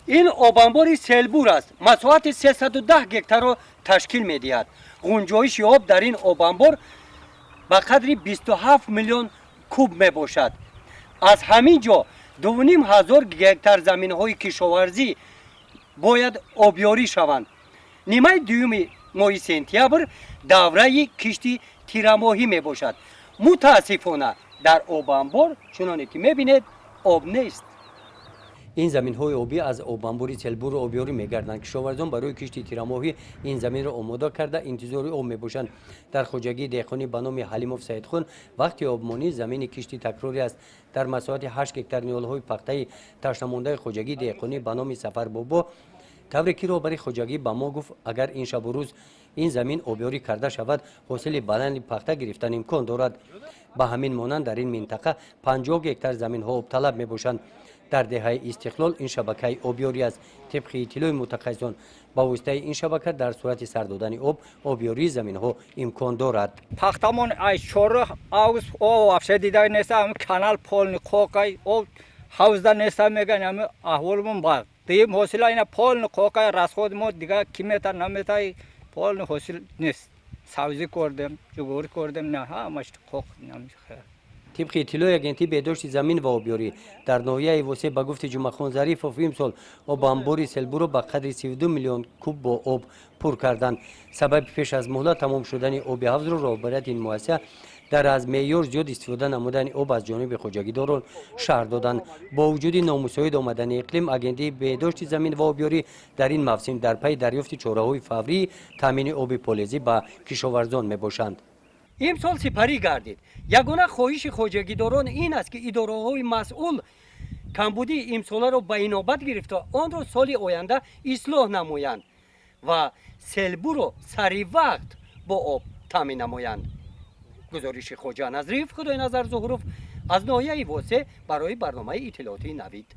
Ин обанбори Селбур аст. Масоҳати 310 гектарро ташкил медиҳад. Ғунҷоиши об дар ин обанбор ба қадри 27 миллион куб мебошад. Аз ҳамин ҷо 2500 гектар заминҳои кишоварзӣ бояд обёрӣ шаванд. Нимаи дуюми моҳи сентябр давраи кишти тирамоҳӣ мебошад. Мутаассифона, дар обанбор, чуноне ки мебинед, об нест. Ин заминҳои обӣ аз обанбори Селбур обёрӣ мегарданд. Кишоварзон барои кишти тирамоҳӣ ин заминро омода карда, интизори об мебошанд. Дар хоҷагии деҳқонӣ ба номи Ҳалимов Саидхун вақти обмонӣ замини кишти такрорӣ аст. Дар масоҳати 8 гектар ниҳолҳои пахтаи ташнамондаи хоҷагии деҳқонӣ ба номи Сафарбобо. Тавре ки роҳбари хоҷагӣ ба мо гуфт, агар ин шабу рӯз ин замин обёрӣ карда шавад, ҳосили баланди пахта гирифтан имкон дорад. Ба ҳамин монанд, дар ин минтақа 50 гектар заминҳо обталаб мебошанд. Дар деҳаи Истиқлол ин шабакаи обёрӣ аст. Тибқи иттилои мутахассисон, ба воситаи ин шабака дар сурати сар додани об обёрии заминҳо имкон дорад. Пахтамон ай 4 август об вообще дида неста. Канал полный қоқай, об ҳавзда неста меган. Ами аҳволмон бад. Дуюм ҳосила ина полный қоқай, расход мо дига ки мета наметай, полный ҳосил нест. Савзӣ кордем, ҷуворӣ кордем, на, ҳамаш қоқ. Тибқи иттилои Агентии беҳдошти замин ва обёрӣ дар ноҳияи Восе, ба гуфти Ҷумъахон Зарифов, имсол обанбори Селбуро ба қадри 32 миллион куб бо об пур карданд. Сабаби пеш аз муҳлат тамом шудани оби ҳавзро роҳбарияти ин муассиса дар аз меъёр зиёд истифода намудани об аз ҷониби хоҷагидорон шарҳ доданд. Бо вуҷуди номусоид омадани иқлим, Агентии беҳдошти замин ва обёрӣ дар ин мавсим дар пайи дарёфти чораҳои фаврии таъмини оби полезӣ ба кишоварзон мебошанд. Имсол сипарӣ гардид. Ягона хоҳиши хоҷагидорон ин аст, ки идораҳои масъул камбудии имсоларо ба инобат гирифта, онро соли оянда ислоҳ намоянд ва Селбуро сари вақт бо об таъмин намоянд. Гузориши Хоҷа Назриев, Худойназар Зуҳуров аз ноҳияи Восе барои барномаи иттилоотии Навид.